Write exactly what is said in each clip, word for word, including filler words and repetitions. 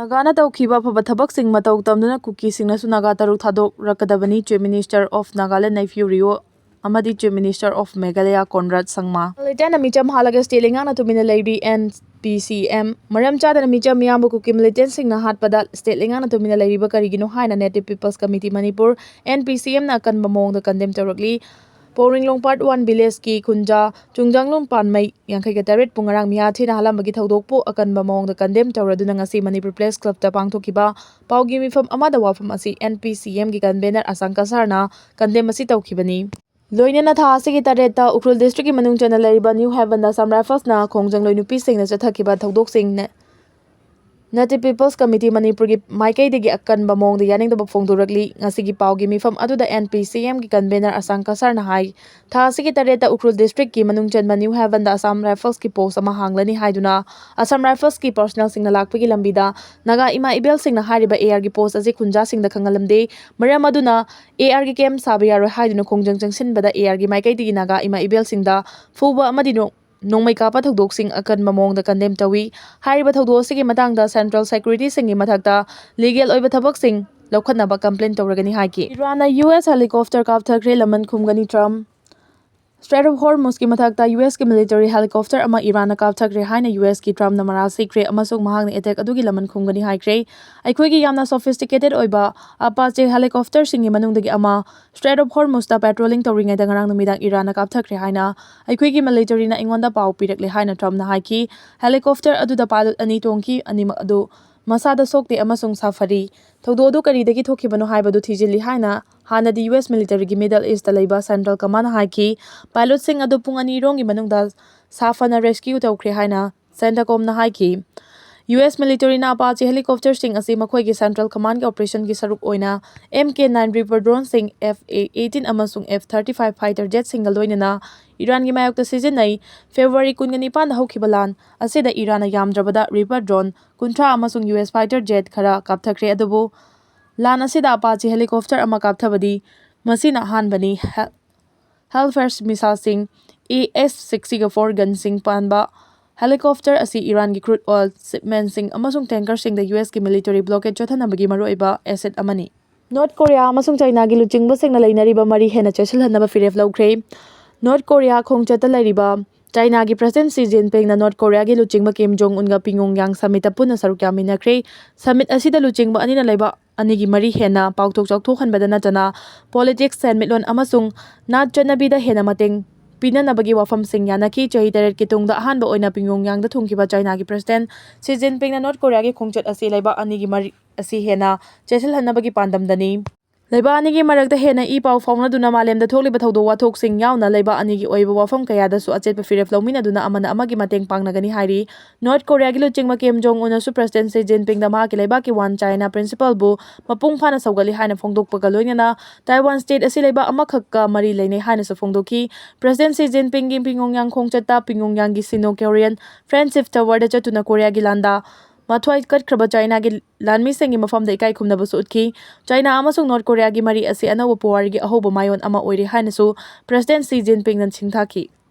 ꯅꯥꯒꯥꯅ ꯇꯧꯈꯤꯕ ꯑꯐꯕ ꯊꯕꯛꯁꯤꯡ ꯃꯇꯧ ꯇꯝꯗꯨꯅ ꯀꯨꯀꯤꯁꯤꯡꯅꯁꯨ ꯅꯥꯒꯥ ꯇꯔꯨꯛ ꯊꯥꯗꯣꯛꯔꯛꯀꯗꯕꯅꯤ, Chief Minister of Nagaland Neiphiu Rio ꯑꯃꯗꯤ Chief Minister of Meghalaya Conrad Sangma꯫ Militant ꯅ ꯃꯤꯆꯝ ꯍꯥꯠꯂꯒ state ꯂꯩꯉꯥꯛꯅ ꯇꯨꯃꯤꯟꯅ ꯂꯩꯔꯤ, N P C M꯫ ꯃꯔꯝ ꯆꯥꯗꯅ ꯃꯤꯆꯝ ꯃꯤꯌꯥꯝꯕꯨ ꯀꯨꯀꯤ militant ꯁꯤꯡꯅ ꯍꯥꯠꯄꯗ state ꯂꯩꯉꯥꯛꯅ ꯇꯨꯃꯤꯟꯅ ꯂꯩꯔꯤꯕ ꯀꯔꯤꯒꯤꯅꯣ ꯍꯥꯏꯅ Native People's Committee Manipur, N P C M ꯅ ꯑꯀꯟꯕ ꯃꯑꯣꯡꯗ condemn ꯇꯧꯔꯛꯂꯤ꯫ ꯄꯧꯔꯤꯡꯂꯣꯡ Part One village ꯀꯤ ꯈꯨꯟꯖꯥ ꯆꯨꯡꯖꯥꯡꯂꯨꯝ ꯄꯥꯟꯃꯩ ꯌꯥꯡꯈꯩꯒ ꯇꯔꯦꯠꯄꯨ ꯉꯔꯥꯡ ꯃꯤꯍꯥꯠ ꯊꯤꯅ ꯍꯥꯠꯂꯝꯕꯒꯤ ꯊꯧꯗꯣꯛꯄꯨ ꯑꯀꯟꯕ ꯃꯑꯣꯡꯗ condemn ꯇꯧꯔꯗꯨꯅ ꯉꯁꯤ ꯃꯅꯤꯄꯨꯔ Press Club ꯇ ꯄꯥꯡꯊꯣꯛꯈꯤꯕ ꯄꯥꯎꯒꯤ ꯃꯤꯐꯝ ꯑꯃꯗ ꯋꯥꯐꯝ ꯑꯁꯤ N P C M ꯒꯤ convener ꯑꯁꯥꯡ ꯀꯁꯥꯔꯅ condemn ꯑꯁꯤ ꯇꯧꯈꯤꯕꯅꯤ꯫ ꯂꯣꯏꯅꯅ ꯊꯥ ꯑꯁꯤꯒꯤ ꯇꯔꯦꯠꯇ ꯎꯈ꯭ꯔꯨꯜ district ꯀꯤ ꯃꯅꯨꯡ ꯆꯟꯅ ꯂꯩꯔꯤꯕ New Heaven ꯗ Assam Rifles ꯅ ꯈꯣꯡꯖꯪꯂꯣꯏ ꯅꯨꯄꯤꯁꯤꯡꯅ ꯆꯠꯊꯈꯤꯕ ꯊꯧꯗꯣꯛꯁꯤꯡ Native People's Committee ꯃꯅꯤꯄꯨꯔꯒꯤ ꯃꯥꯏꯀꯩꯗꯒꯤ ꯑꯀꯟꯕ ꯃꯑꯣꯡꯗ ꯌꯥꯅꯤꯡꯗꯕ ꯐꯣꯡꯗꯣꯔꯛꯂꯤ꯫ ꯉꯁꯤꯒꯤ ꯄꯥꯎꯒꯤ ꯃꯤꯐꯝ ꯑꯗꯨꯗ N P C M ꯒꯤ convener ꯑꯁꯥꯡ ꯀꯁꯥꯔꯅ ꯍꯥꯏ, ꯊꯥ ꯑꯁꯤꯒꯤ ꯇꯔꯦꯠꯇ ꯎꯈ꯭ꯔꯨꯜ district ꯀꯤ ꯃꯅꯨꯡ ꯆꯟꯕ New Heaven ꯗ Assam Rifles ꯀꯤ post ꯑꯃ ꯍꯥꯡꯂꯅꯤ ꯍꯥꯏꯗꯨꯅ Assam Rifles ꯀꯤ personnel ꯁꯤꯡꯅ ꯂꯥꯛꯄꯒꯤ ꯂꯝꯕꯤꯗ ꯅꯥꯒꯥ ꯏꯃꯥ ꯏꯕꯦꯜꯁꯤꯡꯅ ꯍꯥꯏꯔꯤꯕ A R ꯒꯤ post ꯑꯁꯤ ꯈꯨꯟꯖꯥꯁꯤꯡꯗ ꯈꯪꯍꯜꯂꯝꯗꯦ꯫ ꯃꯔꯝ ꯑꯗꯨꯅ A R ꯒꯤ camp ꯁꯥꯕ ꯌꯥꯔꯣꯏ ꯍꯥꯏꯗꯨꯅ ꯈꯣꯡꯖꯪ ꯆꯪꯁꯤꯟꯕꯗ A R ꯒꯤ ꯃꯥꯏꯀꯩꯗꯒꯤ ꯅꯥꯒꯥ ꯏꯃꯥ ꯏꯕꯦꯜꯁꯤꯡꯗ ꯐꯨꯕ ꯑꯃꯗꯤ ꯅꯣ-, ꯅꯣꯡꯃꯩ ꯀꯥꯞꯄ ꯊꯧꯗꯣꯛꯁꯤꯡ ꯑꯀꯟꯕ ꯃꯑꯣꯡꯗ condemn ꯇꯧꯏ꯫ ꯍꯥꯏꯔꯤꯕ ꯊꯧꯗꯣꯛ ꯑꯁꯤꯒꯤ ꯃꯇꯥꯡꯗ central security ꯁꯤꯡꯒꯤ ꯃꯊꯛꯇ legal ꯑꯣꯏꯕ ꯊꯕꯛꯁꯤꯡ ꯂꯧꯈꯠꯅꯕ complain ꯇꯧꯔꯒꯅꯤ ꯍꯥꯏꯈꯤ꯫ ꯏꯔꯥꯟꯅ U S helicopter ꯀꯥꯞꯊꯈ꯭ꯔꯦ, ꯂꯃꯟ ꯈꯨꯝꯒꯅꯤ ꯇ꯭ꯔꯝꯞ꯫ Strait of Hormuz ꯀꯤ ꯃꯊꯛꯇ U S ꯀꯤ military helicopter ꯑꯃ ꯏꯔꯥꯟꯅ ꯀꯥꯞꯊꯈ꯭ꯔꯦ ꯍꯥꯏꯅ U S ꯀꯤ ꯇ꯭ꯔꯝꯞꯅ ꯃꯔꯥꯜ ꯁꯤꯈ꯭ꯔꯦ ꯑꯃꯁꯨꯡ ꯃꯍꯥꯛꯅ attack ꯑꯗꯨꯒꯤ ꯂꯃꯟ ꯈꯨꯝꯒꯅꯤ ꯍꯥꯏꯈ꯭ꯔꯦ꯫ ꯑꯩꯈꯣꯏꯒꯤ ꯌꯥꯝꯅ sophisticated ꯑꯣꯏꯕ Apache helicopter ꯁꯤꯡꯒꯤ ꯃꯅꯨꯡꯗꯒꯤ ꯑꯃ Strait of Hormuz ꯇ patrolling ꯇꯧꯔꯤꯉꯩꯗ ꯉꯔꯥꯡ ꯅꯨꯃꯤꯗꯥꯡ ꯏꯔꯥꯟꯅ ꯀꯥꯞꯊꯈ꯭ꯔꯦ ꯍꯥꯏꯅ ꯑꯩꯈꯣꯏꯒꯤ military ꯅ ꯑꯩꯉꯣꯟꯗ ꯄꯥꯎ ꯄꯤꯔꯛꯂꯦ ꯍꯥꯏꯅ ꯇ꯭ꯔꯝꯞꯅ ꯍꯥꯏꯈꯤ꯫ Helicopter ꯑꯗꯨꯗ pilot ꯑꯅꯤ ꯇꯣꯡꯈꯤ, ꯑꯅꯤꯃꯛ ꯑꯗꯨ ꯃꯁꯥꯗ ꯁꯣꯛꯇꯦ ꯑꯃꯁꯨꯡ ꯁꯥꯐꯔꯤ꯫ ꯊꯧꯗꯣꯛ ꯑꯗꯨ ꯀꯔꯤꯗꯒꯤ ꯊꯣꯛꯈꯤꯕꯅꯣ ꯍꯥꯏꯕꯗꯨ ꯊꯤꯖꯤꯜꯂꯤ ꯍꯥꯏꯅ ꯍꯥꯟꯅꯗꯤ U S military ꯒꯤ Middle East ꯇ ꯂꯩꯕ Central Command ꯅ ꯍꯥꯏꯈꯤ꯫ Pilot ꯁꯤꯡ ꯑꯗꯨ ꯄꯨꯡ ꯑꯅꯤ ꯔꯣꯝꯒꯤ ꯃꯅꯨꯡꯗ ꯁꯥꯐꯅ rescue ꯇꯧꯈ꯭ꯔꯦ ꯍꯥꯏꯅ CENTCOM ꯅ ꯍꯥꯏꯈꯤ꯫ U S military ꯅ Apache helicopter ꯁꯤꯡ ꯑꯁꯤ ꯃꯈꯣꯏꯒꯤ Central Command ꯒꯤ operation ꯒꯤ ꯁꯔꯨꯛ ꯑꯣꯏꯅ M K nine Reaper drone ꯁꯤꯡ, F A eighteen ꯑꯃꯁꯨꯡ F thirty-five fighter jet ꯁꯤꯡꯒ ꯂꯣꯏꯅꯅ ꯏꯔꯥꯟꯒꯤ ꯃꯥꯌꯣꯛꯇ ꯁꯤꯖꯤꯟꯅꯩ꯫ February ꯀꯨꯟꯒ ꯅꯤꯄꯥꯟꯗ ꯍꯧꯈꯤꯕ ꯂꯥꯟ ꯑꯁꯤꯗ ꯏꯔꯥꯟꯅ ꯌꯥꯝꯗ꯭ꯔꯕꯗ Reaper drone ꯀꯨꯟꯊ꯭ꯔꯥ ꯑꯃꯁꯨꯡ U S fighter jet ꯈꯔ ꯀꯥꯞꯊꯈ꯭ꯔꯦ, ꯑꯗꯨꯕꯨ ꯂꯥꯟ ꯑꯁꯤꯗ Apache helicopter ꯑꯃ ꯀꯥꯞꯊꯕꯗꯤ ꯃꯁꯤꯅ ꯑꯍꯥꯟꯕꯅꯤ꯫ Hal-, Hellfire missile ꯁꯤꯡ, A S sixty-four gun ꯁꯤꯡ ꯄꯥꯟꯕ Helicopter ꯑꯁꯤ ꯏꯔꯥꯟꯒꯤ crude oil shipmentꯁꯤꯡ ꯑꯃꯁꯨꯡ tankerꯁꯤꯡꯗ ꯌꯨ ꯑꯦꯁꯀꯤ military blockade ꯆꯠꯊꯅꯕꯒꯤ ꯃꯔꯨꯑꯣꯏꯕ asset ꯑꯃꯅꯤ꯫ ꯅꯣꯔꯠ ꯀꯣꯔꯤꯌꯥ ꯑꯃꯁꯨꯡ ꯆꯥꯏꯅꯥꯒꯤ ꯂꯨꯆꯤꯡꯕꯁꯤꯡꯅ ꯂꯩꯅꯔꯤꯕ ꯃꯔꯤ ꯍꯦꯟꯅ ꯆꯦꯠꯁꯤꯜꯍꯟꯅꯕ ꯐꯤꯔꯦꯞ ꯂꯧꯈ꯭ꯔꯦ꯫ ꯅꯣꯔꯠ ꯀꯣꯔꯤꯌꯥ ꯈꯣꯡꯆꯠꯇ ꯂꯩꯔꯤꯕ ꯆꯥꯏꯅꯥꯒꯤ President Xi Jinpingꯅ ꯅꯣꯔꯠ ꯀꯣꯔꯤꯌꯥꯒꯤ ꯂꯨꯆꯤꯡꯕ ꯀꯤꯝ ꯖꯣꯡ ꯎꯟꯒ ꯄꯤꯡꯌꯣꯡꯌꯥꯡ summitꯇ ꯄꯨꯟꯅ ꯁꯔꯨꯛ ꯌꯥꯃꯤꯟꯅꯈ꯭ꯔꯦ꯫ Summit ꯑꯁꯤꯗ ꯂꯨꯆꯤꯡꯕ ꯑꯅꯤꯅ ꯂꯩꯕꯥꯛ ꯑꯅꯤꯒꯤ ꯃꯔꯤ ꯍꯦꯟꯅ ꯄꯥꯛꯊꯣꯛ ꯆꯥꯎꯊꯣꯛꯍꯟꯕꯗ ꯅꯠꯇꯅ politics, ꯁꯦꯟꯃꯤꯠꯂꯣꯟ ꯑꯃꯁꯨꯡ ꯅꯥꯠ ꯆꯠꯅꯕꯤꯗ ꯍꯦꯟꯅ ꯃꯇꯦꯡ ꯄꯤꯅꯅꯕꯒꯤ ꯋꯥꯐꯝꯁꯤꯡ ꯌꯥꯅꯈꯤ꯫ ꯆꯍꯤ ꯇꯔꯦꯠꯀꯤ ꯇꯨꯡꯗ ꯑꯍꯥꯟꯕ ꯑꯣꯏꯅ ꯄꯤꯡꯌꯣꯡꯌꯥꯡꯗ ꯊꯨꯡꯈꯤꯕ ꯆꯥꯏꯅꯥꯒꯤ President Xi Jinpingꯅ ꯅꯣꯔꯠ ꯀꯣꯔꯤꯌꯥꯒꯤ ꯈꯣꯡꯆꯠ ꯑꯁꯤ ꯂꯩꯕꯥꯛ ꯑꯅꯤꯒꯤ ꯃꯔꯤ ꯑꯁꯤ ꯍꯦꯟꯅ ꯆꯦꯠꯁꯤꯜꯍꯟꯅꯕꯒꯤ ꯄꯥꯟꯗꯝꯗꯅꯤ꯫ ꯂꯩꯕꯥꯛ ꯑꯅꯤꯒꯤ ꯃꯔꯛꯇ ꯍꯦꯟꯅ ꯏ ꯄꯥꯎ ꯐꯥꯎꯅꯗꯨꯅ ꯃꯥꯂꯦꯝꯗ ꯊꯣꯛꯂꯤꯕ ꯊꯧꯗꯣꯛ ꯋꯥꯊꯣꯛꯁꯤꯡ ꯌꯥꯎꯅ ꯂꯩꯕꯥꯛ ꯑꯅꯤꯒꯤ ꯑꯣꯏꯕ ꯋꯥꯐꯝ ꯀꯌꯥꯗꯁꯨ ꯑꯆꯦꯠꯄ ꯐꯤꯔꯦꯞ ꯂꯧꯃꯤꯟꯅꯗꯨꯅ ꯑꯃꯅ ꯑꯃꯒꯤ ꯃꯇꯦꯡ ꯄꯥꯡꯅꯒꯅꯤ ꯍꯥꯏꯔꯤ꯫ ꯅꯣꯔꯠ ꯀꯣꯔꯤꯌꯥꯒꯤ ꯂꯨꯆꯤꯡꯕ ꯀꯤꯝ ꯖꯣꯡ ꯎꯟꯅꯁꯨ President Xi Jinpingꯗ ꯃꯍꯥꯛꯀꯤ ꯂꯩꯕꯥꯛꯀꯤ One China Principleꯕꯨ ꯃꯄꯨꯡ ꯐꯥꯅ ꯁꯧꯒꯠꯂꯤ ꯍꯥꯏꯅ ꯐꯣꯡꯗꯣꯛꯄꯒ ꯂꯣꯏꯅꯅ Taiwan State ꯑꯁꯤ ꯂꯩꯕꯥꯛ ꯑꯃꯈꯛꯀ ꯃꯔꯤ ꯂꯩꯅꯩ ꯍꯥꯏꯅꯁꯨ ꯐꯣꯡꯗꯣꯛꯈꯤ꯫ President Xi Jinpingꯒꯤ ꯄꯤꯡꯌꯣꯡꯌꯥꯡ ꯈꯣꯡꯆꯠꯇ ꯄꯤꯡꯌꯣꯡꯌꯥꯡꯒꯤ Sino-Korean Friendship Towerꯗ ꯆꯠꯇꯨꯅ ꯀꯣꯔꯤꯌꯥꯒꯤ ꯂꯥꯟꯗꯥ ꯃꯊ꯭ꯋꯥꯏ ꯀꯠꯈ꯭ꯔꯕ ꯆꯥꯏꯅꯥꯒꯤ ꯂꯥꯟꯃꯤꯁꯤꯡꯒꯤ ꯃꯐꯝꯗ ꯏꯀꯥꯏ ꯈꯨꯝꯅꯕꯁꯨ ꯎꯠꯈꯤ꯫ ꯆꯥꯏꯅꯥ ꯑꯃꯁꯨꯡ ꯅꯣꯔꯠ ꯀꯣꯔꯤꯌꯥꯒꯤ ꯃꯔꯤ ꯑꯁꯤ ꯑꯅꯧꯕ ꯄꯨꯋꯥꯔꯤꯒꯤ ꯑꯍꯧꯕ ꯃꯥꯏꯑꯣꯟ ꯑꯃ ꯑꯣꯏꯔꯦ ꯍꯥꯏꯅꯁꯨ President Xi Jinpingꯅ ꯁꯤꯡꯊꯥꯈꯤ꯫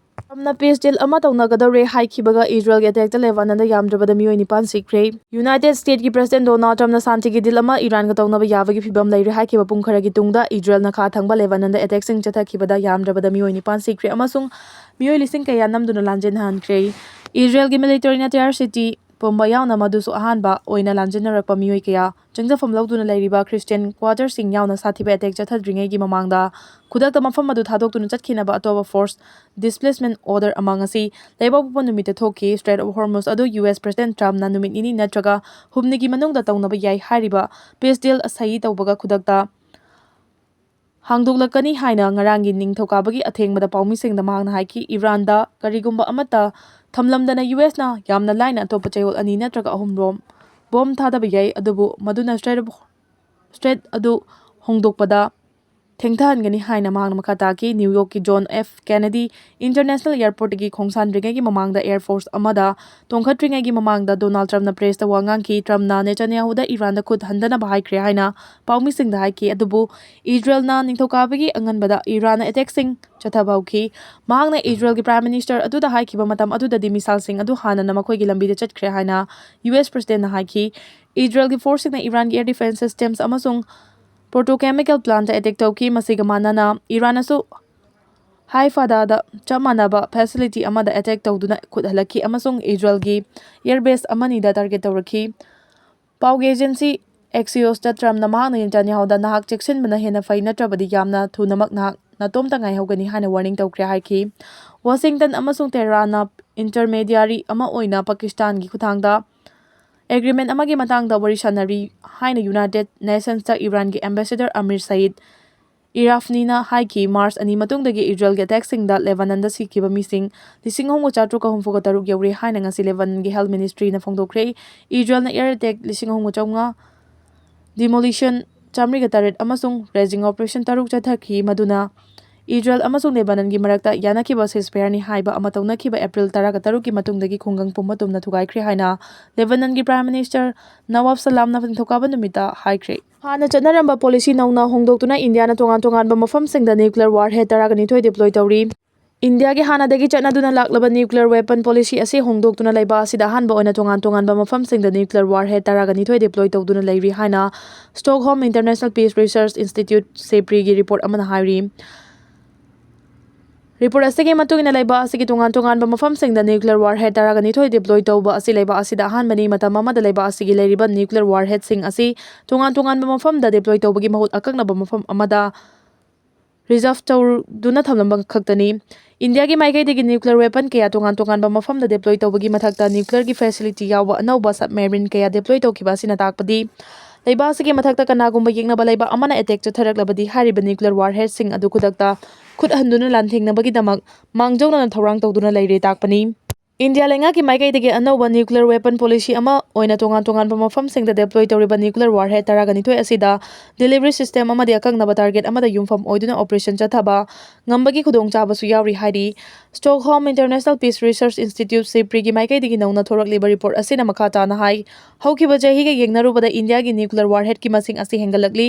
ꯇ꯭ꯔꯝꯞꯅ peace deal ꯑꯃ ꯇꯧꯅꯒꯗꯧꯔꯦ ꯍꯥꯏꯈꯤꯕꯒ ꯏꯖꯔꯦꯜꯒꯤ attackꯇ ꯂꯦꯕꯥꯅꯟꯗ ꯌꯥꯝꯗ꯭ꯔꯕꯗ ꯃꯤꯑꯣꯏ ꯅꯤꯄꯥꯟ ꯁꯤꯈ꯭ꯔꯦ꯫ United Statesꯀꯤ President Donald Trumpꯅ ꯁꯥꯟꯇꯤꯒꯤ deal ꯑꯃ ꯏꯔꯥꯟꯒ ꯇꯧꯅꯕ ꯌꯥꯕꯒꯤ ꯐꯤꯚꯝ ꯂꯩꯔꯦ ꯍꯥꯏꯈꯤꯕ ꯄꯨꯡ ꯈꯔꯒꯤ ꯇꯨꯡꯗ ꯏꯖꯔꯦꯜꯅ ꯈꯥ ꯊꯪꯕ ꯂꯦꯕꯥꯅꯟꯗ attackꯁꯤꯡ ꯆꯠꯊꯈꯤꯕꯗ ꯌꯥꯝꯗ꯭ꯔꯕꯗ ꯃꯤꯑꯣꯏ ꯅꯤꯄꯥꯟ ꯁꯤꯈ꯭ꯔꯦ ꯑꯃꯁꯨꯡ ꯃꯤꯑꯣꯏ ꯂꯤꯁꯤꯡ ꯀꯌꯥ ꯅꯝꯗꯨꯅ ꯂꯥꯟꯖꯦꯟꯅꯍꯟꯈ꯭ꯔꯦ꯫ ꯏꯖꯔꯦꯜꯒꯤ militaryꯅ Tyre City ꯄꯨꯝꯕ ꯌꯥꯎꯅ ꯃꯗꯨꯁꯨ ꯑꯍꯥꯟꯕ ꯑꯣꯏꯅ ꯂꯥꯟꯖꯦꯟꯅꯔꯛꯄ ꯃꯤꯑꯣꯏ ꯀꯌꯥ ꯆꯪꯖꯐꯝ ꯂꯧꯗꯨꯅ ꯂꯩꯔꯤꯕ Christian quarterꯁꯤꯡ ꯌꯥꯎꯅ ꯁꯥꯊꯤꯕ attack ꯆꯠꯊꯗ꯭ꯔꯤꯉꯩꯒꯤ ꯃꯃꯥꯡꯗ ꯈꯨꯗꯛꯇ ꯃꯐꯝ ꯑꯗꯨ ꯊꯥꯗꯣꯛꯇꯨꯅ ꯆꯠꯈꯤꯅꯕ ꯑꯇꯣꯞꯄ force displacement order ꯑꯃ ꯉꯁꯤ ꯂꯩꯕꯥꯛꯄꯣꯛꯄ ꯅꯨꯃꯤꯠꯇ ꯊꯣꯛꯈꯤ꯫ Strait of Hormuz ꯑꯗꯨ ꯌꯨ ꯑꯦꯁ President Trumpꯅ ꯅꯨꯃꯤꯠ ꯅꯤꯅꯤ ꯅꯠꯇ꯭ꯔꯒ ꯍꯨꯝꯅꯤꯒꯤ ꯃꯅꯨꯡꯗ ꯇꯧꯅꯕ ꯌꯥꯏ ꯍꯥꯏꯔꯤꯕ peace deal ꯁꯍꯤ ꯇꯧꯕꯒ ꯈꯨꯗꯛꯇ ꯍꯥꯡꯗꯣꯛꯂꯛꯀꯅꯤ ꯍꯥꯏꯅ ꯉꯔꯥꯡꯒꯤ ꯅꯤꯡꯊꯧꯀꯥꯕꯒꯤ ꯑꯊꯦꯡꯕꯗ ꯄꯥꯎꯃꯤꯁꯤꯡꯗ ꯃꯍꯥꯛꯅ ꯍꯥꯏꯈꯤ꯫ ꯏꯔꯥꯟꯗ ꯀꯔꯤꯒꯨꯝꯕ ꯑꯃꯠꯇ ꯊꯝꯂꯝꯗꯅ ꯌꯨ ꯑꯦꯁꯅ ꯌꯥꯝꯅ ꯂꯥꯏꯅ ꯑꯇꯣꯞꯄ ꯆꯌꯣꯜ ꯑꯅꯤ ꯅꯠꯇ꯭ꯔꯒ ꯑꯍꯨꯝ ꯔꯣꯝ ꯕꯣꯝ ꯊꯥꯗꯕ ꯌꯥꯏ, ꯑꯗꯨꯕꯨ ꯃꯗꯨꯅ Strait of, Strait ꯑꯗꯨ ꯍꯣꯡꯗꯣꯛꯄꯗ ꯊꯦꯡꯊꯍꯟꯒꯅꯤ ꯍꯥꯏꯅ ꯃꯍꯥꯛꯅ ꯃꯈꯥ ꯇꯥꯈꯤ꯫ ꯅ꯭ꯌꯨ ꯌꯣꯔꯛꯀꯤ ꯖꯣꯟ ꯑꯦꯐ ꯀꯦꯅꯦꯗꯤ ꯏꯟꯇꯔꯅꯦꯁꯅꯦꯜ ꯑꯦꯌꯔꯄꯣꯔꯠꯇꯒꯤ ꯈꯣꯡꯁꯥꯟꯗ꯭ꯔꯤꯉꯩꯒꯤ ꯃꯃꯥꯡꯗ ꯑꯦꯌꯔ ꯐꯣꯔꯁ ꯑꯃꯗ ꯇꯣꯡꯈꯠꯇ꯭ꯔꯤꯉꯩꯒꯤ ꯃꯃꯥꯡꯗ ꯗꯣꯅꯥꯜꯗ ꯇ꯭ꯔꯝꯞꯅ ꯄ꯭ꯔꯦꯁꯇ ꯋꯥ ꯉꯥꯡꯈꯤ꯫ ꯇ꯭ꯔꯝꯞꯅ ꯅꯦꯇꯥꯟꯌꯥꯍꯨꯗ ꯏꯔꯥꯟꯗ ꯈꯨꯠ ꯍꯟꯗꯅꯕ ꯍꯥꯏꯈ꯭ꯔꯦ ꯍꯥꯏꯅ ꯄꯥꯎꯃꯤꯁꯤꯡꯗ ꯍꯥꯏꯈꯤ, ꯑꯗꯨꯕꯨ ꯏꯖꯔꯦꯜꯅ ꯅꯤꯡꯊꯧꯀꯥꯕꯒꯤ ꯑꯉꯟꯕꯗ ꯏꯔꯥꯟꯅ ꯑꯦꯇꯦꯛꯁꯤꯡ ꯆꯠꯊꯕ ꯍꯧꯈꯤ꯫ ꯃꯍꯥꯛꯅ ꯏꯖꯔꯦꯜꯒꯤ ꯄ꯭ꯔꯥꯏꯝ ꯃꯤꯅꯤꯁꯇꯔ ꯑꯗꯨꯗ ꯍꯥꯏꯈꯤꯕ ꯃꯇꯝ ꯑꯗꯨꯗꯗꯤ ꯃꯤꯁꯥꯏꯜꯁꯤꯡ ꯑꯗꯨ ꯍꯥꯟꯅꯅ ꯃꯈꯣꯏꯒꯤ ꯂꯝꯕꯤꯗ ꯆꯠꯈ꯭ꯔꯦ ꯍꯥꯏꯅ ꯌꯨ ꯑꯦꯁ ꯄ꯭ꯔꯦꯁꯤꯗꯦꯟꯠꯅ ꯍꯥꯏꯈꯤ꯫ ꯏꯖꯔꯦꯜꯒꯤ ꯐꯣꯔꯁꯁꯤꯡꯅ ꯏꯔꯥꯟꯒꯤ ꯑꯦꯌꯔ ꯗꯤꯐꯦꯟꯁ ꯁꯤꯁꯇꯦꯝꯁ ꯑꯃꯁꯨꯡ ꯄꯣꯇ꯭ꯔꯣꯀꯦꯃꯤꯀꯦꯜ ꯄ꯭ꯂꯥꯟꯠꯇ ꯑꯦꯇꯦꯛ ꯇꯧꯈꯤ꯫ ꯃꯁꯤꯒ ꯃꯥꯟꯅꯅ ꯏꯔꯥꯟꯅꯁꯨ ꯍꯥꯏꯐꯥꯗꯥꯗ ꯆꯞ ꯃꯥꯟꯅꯕ ꯐꯦꯁꯤꯂꯤꯇꯤ ꯑꯃꯗ ꯑꯦꯇꯦꯛ ꯇꯧꯗꯨꯅ ꯈꯨꯠ ꯍꯜꯂꯛꯈꯤ ꯑꯃꯁꯨꯡ ꯏꯖꯔꯦꯜꯒꯤ ꯑꯦꯌꯔ ꯕꯦꯁ ꯑꯃꯅꯤꯗ ꯇꯥꯔꯒꯦꯠ ꯇꯧꯔꯛꯈꯤ꯫ ꯄꯥꯎꯒꯤ ꯑꯦꯖꯦꯟꯁꯤ ꯑꯦꯛꯁꯤꯌꯣꯁꯇ ꯇ꯭ꯔꯝꯞꯅ ꯃꯍꯥꯛꯅ ꯅꯦꯇꯥꯟꯌꯥꯍꯨꯗ "ꯅꯍꯥꯛ ꯆꯦꯛꯁꯤꯟꯕꯅ ꯍꯦꯟꯅ ꯐꯩ, ꯅꯠꯇ꯭ꯔꯕꯗꯤ ꯌꯥꯝꯅ ꯊꯨꯅꯃꯛ ꯅꯍꯥꯛ ꯅꯇꯣꯝꯇ ꯉꯥꯏꯍꯧꯒꯅꯤ" ꯍꯥꯏꯅ ꯋꯥꯔꯅꯤꯡ ꯇꯧꯈ꯭ꯔꯦ ꯍꯥꯏꯈꯤ꯫ ꯋꯥꯁꯤꯡꯇꯟ ꯑꯃꯁꯨꯡ ꯇꯦꯍꯔꯥꯟꯅ ꯏꯟꯇꯔꯃꯦꯗꯤꯌꯥꯔꯤ ꯑꯃ ꯑꯣꯏꯅ ꯄꯥꯀꯤꯁꯇꯥꯟꯒꯤ ꯈꯨꯠꯊꯥꯡꯗ ꯑꯦꯒ꯭ꯔꯤꯃꯦꯟ ꯑꯃꯒꯤ ꯃꯇꯥꯡꯗ ꯋꯥꯔꯤ ꯁꯥꯟꯅꯔꯤ ꯍꯥꯏꯅ ꯌꯨꯅꯥꯏꯇꯦꯗ ꯅꯦꯁꯟꯁꯇ ꯏꯔꯥꯟꯒꯤ ꯑꯦꯝꯕꯦꯁꯦꯗꯔ ꯑꯃꯤꯔ ꯁꯌꯤꯗ ꯏꯔꯥꯐꯅꯤꯅ ꯍꯥꯏꯈꯤ꯫ ꯃꯥꯔꯆ ꯑꯅꯤ ꯃꯇꯨꯡꯗꯒꯤ ꯏꯖꯔꯦꯜꯒꯤ ꯑꯦꯇꯦꯛꯁꯤꯡꯗ ꯂꯦꯕꯥꯅꯟꯗ ꯁꯤꯈꯤꯕ ꯃꯤꯁꯤꯡ ꯂꯤꯁꯤꯡ ꯑꯍꯨꯝꯒ ꯆꯥꯇ꯭ꯔꯨꯛꯀ ꯍꯨꯝꯐꯨꯒ ꯇꯔꯨꯛ ꯌꯧꯔꯦ ꯍꯥꯏꯅ ꯉꯁꯤ ꯂꯦꯕꯥꯅꯟꯒꯤ ꯍꯦꯜꯊ ꯃꯤꯅꯤꯁꯇ꯭ꯔꯤꯅ ꯐꯣꯡꯗꯣꯛꯈ꯭ꯔꯦ꯫ ꯏꯖꯔꯦꯜꯅ ꯑꯦꯌꯔ ꯑꯦꯇꯦꯛ ꯂꯤꯁꯤꯡ ꯑꯍꯨꯝꯒ ꯆꯥꯝꯃꯉꯥ, ꯗꯤꯃꯣꯂꯤꯁꯟ ꯆꯥꯃꯔꯤꯒ ꯇꯔꯦꯠ ꯑꯃꯁꯨꯡ ꯔꯦꯖꯤꯡ ꯑꯣꯄꯔꯦꯁꯟ ꯇꯔꯨꯛ ꯆꯠꯊꯈꯤ, ꯃꯗꯨꯅ ꯏꯖꯔꯦꯜ ꯑꯃꯁꯨꯡ ꯂꯦꯕꯥꯅꯟꯒꯤ ꯃꯔꯛꯇ ꯌꯥꯅꯈꯤꯕ ꯁꯤꯁꯐꯌꯔꯅꯤ ꯍꯥꯏꯕ ꯑꯃ ꯇꯧꯅꯈꯤꯕ ꯑꯦꯄ꯭ꯔꯤꯜ ꯇꯔꯥꯒ ꯇꯔꯨꯛꯀꯤ ꯃꯇꯨꯡꯗꯒꯤ ꯈꯨꯡꯒꯪ ꯄꯨꯝꯕ ꯇꯨꯝꯅ ꯊꯨꯒꯥꯏꯈ꯭ꯔꯦ ꯍꯥꯏꯅ ꯂꯦꯕꯥꯅꯟꯒꯤ ꯄ꯭ꯔꯥꯏꯝ ꯃꯤꯅꯤꯁꯇꯔ ꯅꯋꯥꯐ ꯁꯂꯥꯝꯅ ꯅꯤꯡꯊꯧꯀꯥꯕ ꯅꯨꯃꯤꯠꯇ ꯍꯥꯏꯈ꯭ꯔꯦ꯫ ꯍꯥꯟꯅ ꯆꯠꯅꯔꯝꯕ ꯄꯣꯂꯤꯁꯤ ꯅꯧꯅ ꯍꯣꯡꯗꯣꯛꯇꯨꯅ ꯏꯟꯗꯤꯌꯥꯅ ꯇꯣꯉꯥꯟ ꯇꯣꯉꯥꯟꯕ ꯃꯐꯝꯁꯤꯡꯗ ꯅ꯭ꯌꯨꯀ꯭ꯂꯤꯌꯔ ꯋꯥꯔꯍꯦꯗ ꯇꯔꯥꯒ ꯅꯤꯊꯣꯏ ꯗꯤꯄ꯭ꯂꯣꯏ ꯇꯧꯔꯤ꯫ ꯏꯟꯗꯤꯌꯥꯒꯤ ꯍꯥꯟꯅꯗꯒꯤ ꯆꯠꯅꯗꯨꯅ ꯂꯥꯛꯂꯕ ꯅ꯭ꯌꯨꯀ꯭ꯂꯤꯌꯔ ꯋꯦꯄꯟ ꯄꯣꯂꯤꯁꯤ ꯑꯁꯤ ꯍꯣꯡꯗꯣꯛꯇꯨꯅ ꯂꯩꯕꯥꯛ ꯑꯁꯤꯗ ꯑꯍꯥꯟꯕ ꯑꯣꯏꯅ ꯇꯣꯉꯥꯟ ꯇꯣꯉꯥꯟꯕ ꯃꯐꯝꯁꯤꯡꯗ ꯅ꯭ꯌꯨꯀ꯭ꯂꯤꯌꯔ ꯋꯥꯔꯍꯦꯗ ꯇꯔꯥꯒ ꯅꯤꯊꯣꯏ ꯗꯤꯄ꯭ꯂꯣꯏ ꯇꯧꯗꯨꯅ ꯂꯩꯔꯤ ꯍꯥꯏꯅ Stockholm international peace research institute, ꯁꯦꯄ꯭ꯔꯤꯒꯤ ꯔꯤꯄꯣꯔꯠ ꯑꯃꯅ ꯍꯥꯏꯔꯤ꯫ ꯔꯤꯄꯣꯔꯠ ꯑꯁꯤꯒꯤ ꯃꯇꯨꯡ ꯏꯟꯅ ꯂꯩꯕꯥꯛ ꯑꯁꯤꯒꯤ ꯇꯣꯉꯥꯟ ꯇꯣꯉꯥꯟꯕ ꯃꯐꯝꯁꯤꯡꯗ ꯅ꯭ꯌꯨꯀ꯭ꯂꯤꯌꯔ ꯋꯥꯔꯍꯦꯗ ꯇꯔꯥꯒ ꯅꯤꯊꯣꯏ ꯗꯤꯄ꯭ꯂꯣꯏ ꯇꯧꯕ ꯑꯁꯤ ꯂꯩꯕꯥꯛ ꯑꯁꯤꯗ ꯑꯍꯥꯟꯕꯅꯤ꯫ ꯃꯇꯝ ꯑꯃꯗ ꯂꯩꯕꯥꯛ ꯑꯁꯤꯒꯤ ꯂꯩꯔꯤꯕ ꯅ꯭ꯌꯨꯀ꯭ꯂꯤꯌꯔ ꯋꯥꯔꯍꯦꯗꯁꯤꯡ ꯑꯁꯤ ꯇꯣꯉꯥꯟ ꯇꯣꯉꯥꯟꯕ ꯃꯐꯝꯗ ꯗꯤꯄ꯭ꯂꯣꯏ ꯇꯧꯕꯒꯤ ꯃꯍꯨꯠ ꯑꯀꯛꯅꯕ ꯃꯐꯝ ꯑꯃꯗ ꯔꯤꯖꯥꯔꯚ ꯇꯧꯗꯨꯅ ꯊꯝꯂꯝꯕ ꯈꯛꯇꯅꯤ꯫ ꯏꯟꯗꯤꯌꯥꯒꯤ ꯃꯥꯏꯀꯩꯗꯒꯤ ꯅ꯭ꯌꯨꯀ꯭ꯂꯤꯌꯔ ꯋꯦꯄꯟ ꯀꯌꯥ ꯇꯣꯉꯥꯟ ꯇꯣꯉꯥꯟꯕ ꯃꯐꯝꯗ ꯗꯤꯄ꯭ꯂꯣꯏ ꯇꯧꯕꯒꯤ ꯃꯊꯛꯇ ꯅ꯭ꯌꯨꯀ꯭ꯂꯤꯌꯔꯒꯤ ꯐꯦꯁꯤꯂꯤꯇꯤ ꯌꯥꯎꯕ ꯑꯅꯧꯕ ꯁꯕꯃꯦꯔꯤꯟ ꯀꯌꯥ ꯗꯤꯄ꯭ꯂꯣꯏ ꯇꯧꯈꯤꯕ ꯑꯁꯤꯅ ꯇꯥꯛꯄꯗꯤ ꯂꯩꯕꯥꯛ ꯑꯁꯤꯒꯤ ꯃꯊꯛꯇ ꯀꯅꯥꯒꯨꯝꯕ ꯌꯦꯛꯅꯕ ꯂꯩꯕꯥꯛ ꯑꯃꯅ ꯑꯦꯇꯦꯛ ꯆꯠꯊꯔꯛꯂꯕꯗꯤ ꯍꯥꯏꯔꯤꯕ ꯅ꯭ꯌꯨꯀ꯭ꯂꯤꯌꯔ ꯋꯥꯔꯍꯦꯗꯁꯤꯡ ꯑꯗꯨ ꯈꯨꯗꯛꯇ ꯈꯨꯠ ꯍꯟꯗꯨꯅ ꯂꯥꯟꯊꯦꯡꯅꯕꯒꯤꯗꯃꯛ ꯃꯥꯡꯖꯧꯅꯅ ꯊꯧꯔꯥꯡ ꯇꯧꯗꯨꯅ ꯂꯩꯔꯦ ꯇꯥꯛꯄꯅꯤ꯫ ꯏꯟꯗꯤꯌꯥ ꯂꯩꯉꯥꯛꯀꯤ ꯃꯥꯏꯀꯩꯗꯒꯤ ꯑꯅꯧꯕ nuclear weapon policy ꯑꯃ ꯑꯣꯏꯅ ꯇꯣꯉꯥꯟ ꯇꯣꯉꯥꯟꯕ ꯃꯐꯝꯁꯤꯡꯗ deploy ꯇꯧꯔꯤꯕ nuclear warhead ꯇꯔꯥꯒ ꯅꯤꯊꯣꯏ ꯑꯁꯤꯗ delivery system ꯑꯃꯗꯤ ꯑꯀꯛꯅꯕ target ꯑꯃꯗ ꯌꯨꯝꯐꯝ ꯑꯣꯏꯗꯨꯅ operation ꯆꯠꯊꯕ ꯉꯝꯕꯒꯤ ꯈꯨꯗꯣꯡꯆꯥꯕꯁꯨ ꯌꯥꯎꯔꯤ ꯍꯥꯏꯔꯤ꯫ Stockholm International Peace Research Institute, SIPRI ꯒꯤ ꯃꯥꯏꯀꯩꯗꯒꯤ ꯅꯧꯅ ꯊꯣꯔꯛꯂꯤꯕ report ꯑꯁꯤꯅ ꯃꯈꯥ ꯇꯥꯅ ꯍꯥꯏ, ꯍꯧꯈꯤꯕ ꯆꯍꯤꯒ ꯌꯦꯡꯅꯔꯨꯕꯗ ꯏꯟꯗꯤꯌꯥꯒꯤ nuclear warhead ꯀꯤ ꯃꯁꯤꯡ ꯑꯁꯤ ꯍꯦꯟꯒꯠꯂꯛꯂꯤ꯫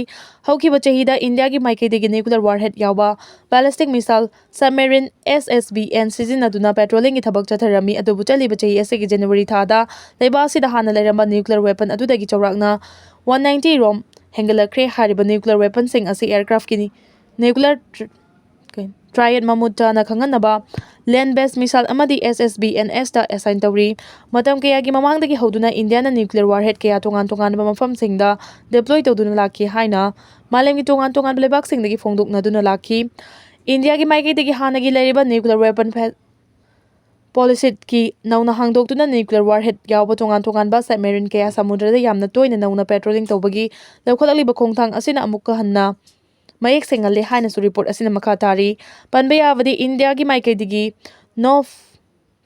ꯍꯧꯈꯤꯕ ꯆꯍꯤꯗ ꯏꯟꯗꯤꯌꯥꯒꯤ ꯃꯥꯏꯀꯩꯗꯒꯤ nuclear warhead ꯌꯥꯎꯕ ballistic missile, submarine, S S B N ꯁꯤꯖꯤꯟꯅꯗꯨꯅ patrolling ꯒꯤ ꯊꯕꯛ ꯆꯠꯊꯔꯝꯃꯤ꯫ ꯑꯗꯨꯕꯨ ꯆꯠꯂꯤꯕ ꯆꯍꯤ ꯑꯁꯤꯒꯤ January ꯊꯥꯗ ꯂꯩꯕꯥꯛ ꯑꯁꯤꯗ ꯍꯥꯟꯅ ꯂꯩꯔꯝꯕ nuclear weapon ꯑꯗꯨꯗꯒꯤ ꯆꯥꯎꯔꯥꯛꯅ one ninety ꯔꯣꯝ ꯍꯦꯟꯒꯠꯂꯛꯈ꯭ꯔꯦ꯫ ꯍꯥꯏꯔꯤꯕ nuclear weapon ꯁꯤꯡ ꯑꯁꯤ aircraft ꯀꯤ nuclear tr-, ꯀꯩ, triad mammoth ꯅ ꯈꯪꯍꯟꯅꯕ land based missile ꯑꯃꯗꯤ S S B N S ꯇ assign ꯇꯧꯔꯤ꯫ ꯃꯇꯝ ꯀꯌꯥꯒꯤ ꯃꯃꯥꯡꯗꯒꯤ ꯍꯧꯗꯨꯅ ꯏꯟꯗꯤꯌꯥꯅ nuclear warhead ꯀꯌꯥ ꯇꯣꯉꯥꯟ ꯇꯣꯉꯥꯟꯕ ꯃꯐꯝꯁꯤꯡꯗ deploy ꯇꯧꯗꯨꯅ ꯂꯥꯛꯈꯤ ꯍꯥꯏꯅ ꯃꯥꯂꯦꯝꯒꯤ ꯇꯣꯉꯥꯟ ꯇꯣꯉꯥꯟꯕ ꯂꯩꯕꯥꯛꯁꯤꯡꯗꯒꯤ ꯐꯣꯡꯗꯣꯛꯅꯗꯨꯅ ꯂꯥꯛꯈꯤ꯫ ꯏꯟꯗꯤꯌꯥꯒꯤ ꯃꯥꯏꯀꯩꯗꯒꯤ ꯍꯥꯟꯅꯒꯤ ꯂꯩꯔꯤꯕ nuclear weapon ꯐꯦ-, policy ꯀꯤ ꯅꯧꯅ ꯍꯥꯡꯗꯣꯛꯇꯨꯅ nuclear warhead ꯌꯥꯎꯕ ꯇꯣꯉꯥꯟ ꯇꯣꯉꯥꯟꯕ submarine ꯀꯌꯥ ꯁꯃꯨꯗ꯭ꯔꯗ ꯌꯥꯝꯅ ꯇꯣꯏꯅ ꯅꯧꯅ patrolling ꯇꯧꯕꯒꯤ ꯂꯧꯈꯠꯂꯛꯂꯤꯕ ꯈꯣꯡꯊꯥꯡ ꯑꯁꯤꯅ ꯑꯃꯨꯛꯀ ꯍꯟꯅ ꯃꯌꯦꯛ ꯁꯦꯡꯍꯜꯂꯦ ꯍꯥꯏꯅꯁꯨ report ꯑꯁꯤꯅ ꯃꯈꯥ ꯇꯥꯔꯤ꯫ ꯄꯟꯕ ꯌꯥꯕꯗꯤ ꯏꯟꯗꯤꯌꯥꯒꯤ ꯃꯥꯏꯀꯩꯗꯒꯤ no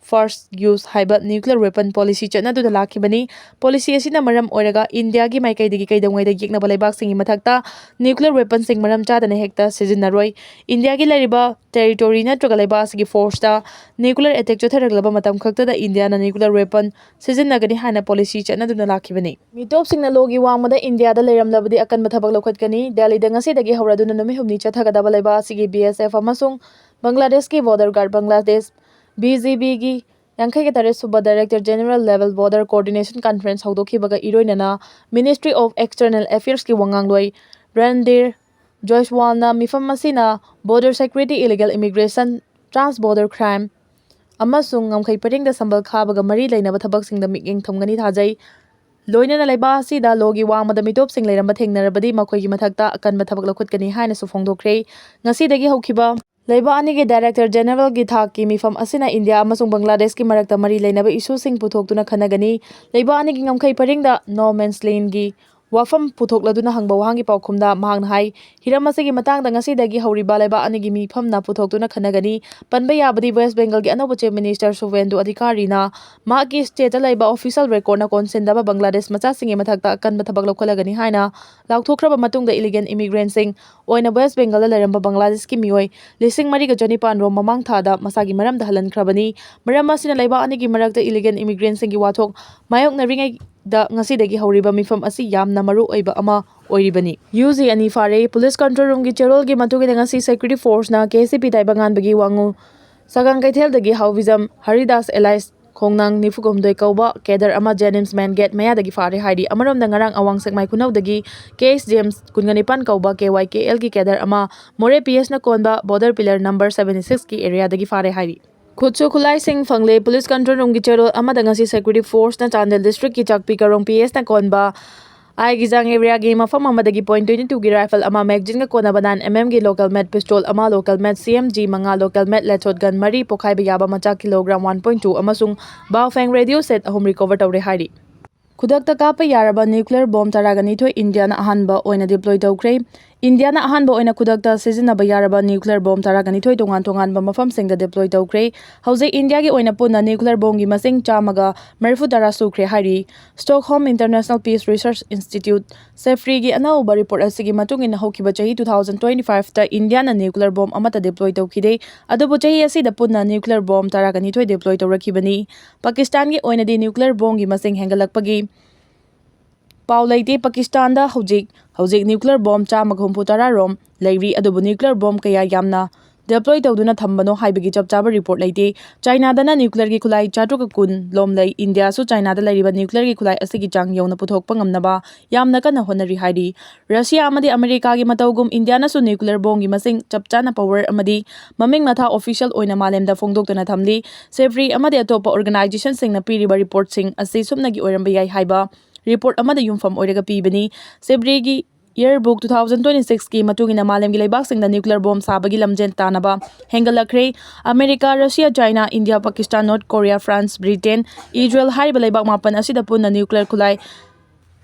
first use ꯍꯥꯏꯕ nuclear weapon policy ꯆꯠꯅꯗꯨꯅ ꯂꯥꯛꯈꯤꯕꯅꯤ꯫ Policy ꯑꯁꯤꯅ ꯃꯔꯝ ꯑꯣꯏꯔꯒ ꯏꯟꯗꯤꯌꯥꯒꯤ ꯃꯥꯏꯀꯩꯗꯒꯤ ꯀꯩꯗꯧꯉꯩꯗ ꯌꯦꯛꯅꯕ ꯂꯩꯕꯥꯛꯁꯤꯡꯒꯤ ꯃꯊꯛꯇ nuclear weapon ꯁꯤꯡ ꯃꯔꯝ ꯆꯥꯗꯅ ꯍꯦꯛꯇ ꯁꯤꯖꯤꯟꯅꯔꯣꯏ꯫ ꯏꯟꯗꯤꯌꯥꯒꯤ ꯂꯩꯔꯤꯕ territory ꯅꯠꯇ꯭ꯔꯒ ꯂꯩꯕꯥꯛ ꯑꯁꯤꯒꯤ force ꯇ nuclear attack ꯆꯠꯊꯔꯛꯂꯕ ꯃꯇꯝ ꯈꯛꯇꯗ ꯏꯟꯗꯤꯌꯥꯅ nuclear weapon ꯁꯤꯖꯤꯟꯅꯒꯅꯤ ꯍꯥꯏꯅ policy ꯆꯠꯅꯗꯨꯅ ꯂꯥꯛꯈꯤꯕꯅꯤ꯫ ꯃꯤꯇꯣꯞꯁꯤꯡꯅ ꯂꯣꯒꯤ ꯋꯥꯡꯃꯗ ꯏꯟꯗꯤꯌꯥꯗ ꯂꯩꯔꯝꯂꯕꯗꯤ ꯑꯀꯟꯕ ꯊꯕꯛ ꯂꯧꯈꯠꯀꯅꯤ꯫ ꯗꯦꯜꯂꯤꯗ ꯉꯁꯤꯗꯒꯤ ꯍꯧꯔꯗꯨꯅ ꯅꯨꯃꯤꯠ ꯍꯨꯝꯅꯤ ꯆꯠꯊꯒꯗꯕ ꯂꯩꯕꯥꯛ ꯑꯁꯤꯒꯤ B S F ꯑꯃꯁꯨꯡ ꯕꯪꯒ꯭ꯂꯥꯗꯦꯁꯀꯤ border guard, Bangladesh B G B ꯒꯤ ꯌꯥꯡꯈꯩꯒ ꯇꯔꯦꯠ ꯁꯨꯕ Director General Level Border Coordination Conference ꯍꯧꯗꯣꯛꯈꯤꯕꯒ ꯏꯔꯣꯏꯅꯅ Ministry of External Affairs ꯀꯤ ꯋꯥꯉꯥꯡꯂꯣꯏ ꯔꯟꯙꯤꯔ ꯖꯣꯏꯁꯋꯥꯜꯅ ꯃꯤꯐꯝ ꯑꯁꯤꯅ border security, illegal immigration, trans border crime ꯑꯃꯁꯨꯡ ꯉꯝꯈꯩ ꯄꯔꯦꯡꯗ ꯁꯝꯕꯜ ꯈꯥꯕꯒ ꯃꯔꯤ ꯂꯩꯅꯕ ꯊꯕꯛꯁꯤꯡꯗ ꯃꯤꯠꯌꯦꯡ ꯊꯝꯒꯅꯤ ꯊꯥꯖꯩ꯫ ꯂꯣꯏꯅꯅ ꯂꯩꯕꯥꯛ ꯑꯁꯤꯗ ꯂꯣꯒꯤ ꯋꯥꯡꯃꯗ ꯃꯤꯇꯣꯞꯁꯤꯡ ꯂꯩꯔꯝꯕ ꯊꯦꯡꯅꯔꯕꯗꯤ ꯃꯈꯣꯏꯒꯤ ꯃꯊꯛꯇ ꯑꯀꯟꯕ ꯊꯕꯛ ꯂꯧꯈꯠꯀꯅꯤ ꯍꯥꯏꯅꯁꯨ ꯐꯣꯡꯗꯣꯛꯈ꯭ꯔꯦ꯫ ꯉꯁꯤꯗꯒꯤ ꯍꯧꯈꯤꯕ ꯂꯩꯕꯥꯛ ꯑꯅꯤꯒꯤ Director General ꯒꯤ ꯊꯥꯛꯀꯤ ꯃꯤꯐꯝ ꯑꯁꯤꯅ ꯏꯟꯗꯤꯌꯥ ꯑꯃꯁꯨꯡ ꯕꯪꯒ꯭ꯂꯥꯗꯦꯁꯀꯤ ꯃꯔꯛꯇ ꯃꯔꯤ ꯂꯩꯅꯕ issue ꯁꯤꯡ ꯄꯨꯊꯣꯛꯇꯨꯅ ꯈꯟꯅꯒꯅꯤ꯫ ꯂꯩꯕꯥꯛ ꯑꯅꯤꯒꯤ ꯉꯝꯈꯩ ꯄꯔꯤꯡꯗ no man's land ꯒꯤ ꯋꯥꯐꯝ ꯄꯨꯊꯣꯛꯂꯗꯨꯅ ꯍꯪꯕ ꯋꯥꯍꯪꯒꯤ ꯄꯥꯎꯈꯨꯝꯗ ꯃꯍꯥꯛꯅ ꯍꯥꯏ, ꯍꯤꯔꯝ ꯑꯁꯤꯒꯤ ꯃꯇꯥꯡꯗ ꯉꯁꯤꯗꯒꯤ ꯍꯧꯔꯤꯕ ꯂꯩꯕꯥꯛ ꯑꯅꯤꯒꯤ ꯃꯤꯐꯝꯅ ꯄꯨꯊꯣꯛꯇꯨꯅ ꯈꯟꯅꯒꯅꯤ꯫ ꯄꯟꯕ ꯌꯥꯕꯗꯤ ꯋꯦꯁ꯭ꯠ ꯕꯦꯡꯒꯜꯒꯤ ꯑꯅꯧꯕ Chief Minister ꯁꯨꯚꯦꯟꯗꯨ ꯑꯙꯤꯀꯥꯔꯤꯅ ꯃꯍꯥꯛꯀꯤ stateꯇ ꯂꯩꯕ official recordꯅ ꯀꯣꯟꯁꯤꯟꯗꯕ ꯕꯪꯒ꯭ꯂꯥꯗꯦꯁ ꯃꯆꯥꯁꯤꯡꯒꯤ ꯃꯊꯛꯇ ꯑꯀꯟꯕ ꯊꯕꯛ ꯂꯧꯈꯠꯂꯒꯅꯤ ꯍꯥꯏꯅ ꯂꯥꯎꯊꯣꯛꯈ꯭ꯔꯕ ꯃꯇꯨꯡꯗ illegal immigrantꯁꯤꯡ ꯑꯣꯏꯅ ꯋꯦꯁ꯭ꯠ ꯕꯦꯡꯒꯜꯗ ꯂꯩꯔꯝꯕ ꯕꯪꯒ꯭ꯂꯥꯗꯦꯁꯀꯤ ꯃꯤꯑꯣꯏ ꯂꯤꯁꯤꯡ ꯃꯔꯤꯒ ꯆꯅꯤꯄꯥꯟ ꯔꯣꯝ ꯃꯃꯥꯡ ꯊꯥꯗ ꯃꯁꯥꯒꯤ ꯃꯔꯝꯗ ꯍꯜꯍꯟꯈ꯭ꯔꯕꯅꯤ꯫ ꯃꯔꯝ ꯑꯁꯤꯅ ꯂꯩꯕꯥꯛ ꯑꯅꯤꯒꯤ ꯃꯔꯛꯇ illegal immigrantꯁꯤꯡꯒꯤ ꯋꯥꯊꯣꯛ ꯃꯥꯌꯣꯛꯅꯔꯤꯉꯩꯗ ꯉꯁꯤꯗꯒꯤ ꯍꯧꯔꯤꯕ ꯃꯤꯐꯝ ꯑꯁꯤ ꯌꯥꯝꯅ ꯃꯔꯨ ꯑꯣꯏꯕ ꯑꯃ ꯑꯣꯏꯔꯤꯕꯅꯤ꯫ ꯌꯨ ꯖꯤ ꯑꯅꯤ ꯐꯥꯔꯦ꯫ Police Control Roomꯒꯤ ꯆꯦꯔꯣꯜꯒꯤ ꯃꯇꯨꯡ ꯏꯟꯅ ꯉꯁꯤ Security Forceꯅ K C P ꯇꯥꯏꯕꯪꯉꯥꯟꯕꯒꯤ ꯋꯥꯉꯨ ꯁꯒꯥꯡ ꯀꯩꯊꯦꯜꯗꯒꯤ ꯍꯥꯎꯕꯤꯖꯝ Haridas alias ꯈꯣꯡꯅꯥꯡ ꯅꯤꯐꯨ ꯍꯨꯝꯗꯣꯏ ꯀꯧꯕ cadre ꯑꯃ JNIMS main gate ꯃꯌꯥꯗꯒꯤ ꯐꯥꯔꯦ ꯍꯥꯏꯔꯤ꯫ ꯑꯃꯔꯣꯝꯗ ꯉꯔꯥꯡ ꯑꯋꯥꯡ ꯁꯦꯛꯃꯥꯏ ꯈꯨꯅꯧꯗꯒꯤ K H James ꯀꯨꯟꯒ ꯅꯤꯄꯥꯟ ꯀꯧꯕ K Y K Lꯒꯤ cadre ꯑꯃ ꯃꯣꯔꯦ P Sꯅ ꯀꯣꯟꯕ border pillar number seventy sixꯀꯤ areaꯗꯒꯤ ꯐꯥꯔꯦ ꯍꯥꯏꯔꯤ꯫ ꯈꯨꯠꯁꯨ ꯈꯨꯠꯂꯥꯏꯁꯤꯡ ꯐꯪꯂꯦ꯫ Police Control Roomꯒꯤ ꯆꯦꯔꯣꯜ ꯑꯃꯗ ꯉꯁꯤ Security Forceꯅ ꯆꯥꯟꯗꯦꯜ districtꯀꯤ ꯆꯥꯛꯄꯤ ꯀꯥꯔꯣꯡ P Sꯅ ꯀꯣꯟꯕ ꯑꯥꯏꯒꯤꯖꯥꯡ areaꯒꯤ ꯃꯐꯝ ꯑꯃꯗꯒꯤ point twenty twoꯒꯤ rifle ꯑꯃ, magazineꯒ ꯀꯣꯟꯅꯕ nine MM ꯒꯤ local made pistol ꯑꯃ, local made C M G ꯃꯉꯥ, local made lead shot gun ꯃꯔꯤ, ꯄꯣꯈꯥꯏꯕ ꯌꯥꯕ ꯃꯆꯥꯛ kilogram one point two ꯑꯃꯁꯨꯡ Baofeng radio set ꯑꯍꯨꯝ recover ꯇꯧꯔꯦ ꯍꯥꯏꯔꯤ꯫ ꯈꯨꯗꯛꯇ ꯀꯥꯞꯄ ꯌꯥꯔꯕ nuclear bomb ꯇꯔꯥꯒ ꯅꯤꯊꯣꯏ ꯏꯟꯗꯤꯌꯥꯅ ꯑꯍꯥꯟꯕ ꯑꯣꯏꯅ deploy ꯇꯧꯈ꯭ꯔꯦ꯫ ꯏꯟꯗꯤꯌꯥꯅ ꯑꯍꯥꯟꯕ ꯑꯣꯏꯅ ꯈꯨꯗꯛꯇ ꯁꯤꯖꯤꯟꯅꯕ ꯌꯥꯔꯕ nuclear bomb ꯇꯔꯥꯒ ꯅꯤꯊꯣꯏ ꯇꯣꯉꯥꯟ ꯇꯣꯉꯥꯟꯕ ꯃꯐꯝꯁꯤꯡꯗ deploy ꯇꯧꯈ꯭ꯔꯦ꯫ ꯍꯧꯖꯤꯛ ꯏꯟꯗꯤꯌꯥꯒꯤ ꯑꯣꯏꯅ ꯄꯨꯟꯅ nuclear bombꯒꯤ ꯃꯁꯤꯡ ꯆꯥꯝꯃꯒ ꯃꯔꯤꯐꯨ ꯇꯔꯥ ꯁꯨꯈ꯭ꯔꯦ ꯍꯥꯏꯔꯤ꯫ Stockholm International Peace Research Institute, SIPRIꯒꯤ ꯑꯅꯧꯕ report ꯑꯁꯤꯒꯤ ꯃꯇꯨꯡ ꯏꯟꯅ ꯍꯧꯈꯤꯕ ꯆꯍꯤ two thousand twenty fiveꯇ ꯏꯟꯗꯤꯌꯥꯅ nuclear bomb ꯑꯃꯠꯇ deploy ꯇꯧꯈꯤꯗꯦ꯫ ꯑꯗꯨꯕꯨ ꯆꯍꯤ ꯑꯁꯤꯗ ꯄꯨꯟꯅ nuclear bomb ꯇꯔꯥꯒ ꯅꯤꯊꯣꯏ deploy ꯇꯧꯔꯛꯈꯤꯕꯅꯤ꯫ ꯄꯥꯀꯤꯁꯇꯥꯟꯒꯤ ꯑꯣꯏꯅꯗꯤ nuclear bombꯒꯤ ꯃꯁꯤꯡ ꯍꯦꯟꯒꯠꯂꯛꯄꯒꯤ ꯄꯥꯎ ꯂꯩꯇꯦ꯫ ꯄꯥꯀꯤꯁꯇꯥꯟꯗ ꯍꯧꯖꯤꯛ ꯍꯧꯖꯤꯛ nuclear bomb ꯆꯥꯝꯃꯒ ꯍꯨꯝꯐꯨ ꯇꯔꯥ ꯔꯣꯝ ꯂꯩꯔꯤ, ꯑꯗꯨꯕꯨ nuclear bomb ꯀꯌꯥ ꯌꯥꯝꯅ deploy ꯇꯧꯗꯨꯅ ꯊꯝꯕꯅꯣ ꯍꯥꯏꯕꯒꯤ ꯆꯞ ꯆꯥꯕ report ꯂꯩꯇꯦ꯫ ꯆꯥꯏꯅꯥꯗꯅ nuclearꯒꯤ ꯈꯨꯠꯂꯥꯏ ꯆꯥꯇ꯭ꯔꯨꯛꯀ ꯀꯨꯟ ꯂꯣꯝ ꯂꯩ꯫ ꯏꯟꯗꯤꯌꯥꯁꯨ ꯆꯥꯏꯅꯥꯗ ꯂꯩꯔꯤꯕ nuclearꯒꯤ ꯈꯨꯠꯂꯥꯏ ꯑꯁꯤꯒꯤ ꯆꯥꯡ ꯌꯧꯅ ꯄꯨꯊꯣꯛꯄ ꯉꯝꯅꯕ ꯌꯥꯝꯅ ꯀꯟꯅ ꯍꯣꯠꯅꯔꯤ ꯍꯥꯏꯔꯤ꯫ ꯔꯁꯤꯌꯥ ꯑꯃꯗꯤ ꯑꯃꯦꯔꯤꯀꯥꯒꯤ ꯃꯇꯧꯒꯨꯝ ꯏꯟꯗꯤꯌꯥꯅꯁꯨ nuclear bombꯒꯤ ꯃꯁꯤꯡ ꯆꯞ ꯆꯥꯅ power ꯑꯃꯗꯤ ꯃꯃꯤꯡ ꯃꯊꯥ official ꯑꯣꯏꯅ ꯃꯥꯂꯦꯝꯗ ꯐꯣꯡꯗꯣꯛꯇꯨꯅ ꯊꯝꯂꯤ꯫ SIPRI ꯑꯃꯗꯤ ꯑꯇꯣꯞꯄ organizationꯁꯤꯡꯅ ꯄꯤꯔꯤꯕ reportꯁꯤꯡ ꯑꯁꯤ ꯁꯨꯞꯅꯒꯤ ꯑꯣꯏꯔꯝꯕ ꯌꯥꯏ ꯍꯥꯏꯕ report ꯑꯃꯗ ꯌꯨꯝꯐꯝ ꯑꯣꯏꯔꯒ ꯄꯤꯕꯅꯤ꯫ SIPRIꯒꯤ Yearbook two thousand twenty sixꯀꯤ ꯃꯇꯨꯡ ꯏꯟꯅ ꯃꯥꯂꯦꯝꯒꯤ ꯂꯩꯕꯥꯛꯁꯤꯡꯗ nuclear bomb ꯁꯥꯕꯒꯤ ꯂꯝꯖꯦꯜ ꯇꯥꯟꯅꯕ ꯍꯦꯟꯒꯠꯂꯛꯈ꯭ꯔꯦ꯫ America, Russia, China, India, Pakistan, North Korea, France, Britain, Israel ꯍꯥꯏꯔꯤꯕ ꯂꯩꯕꯥꯛ ꯃꯥꯄꯟ ꯑꯁꯤꯗ ꯄꯨꯟꯅ nuclear ꯈꯨꯠꯂꯥꯏ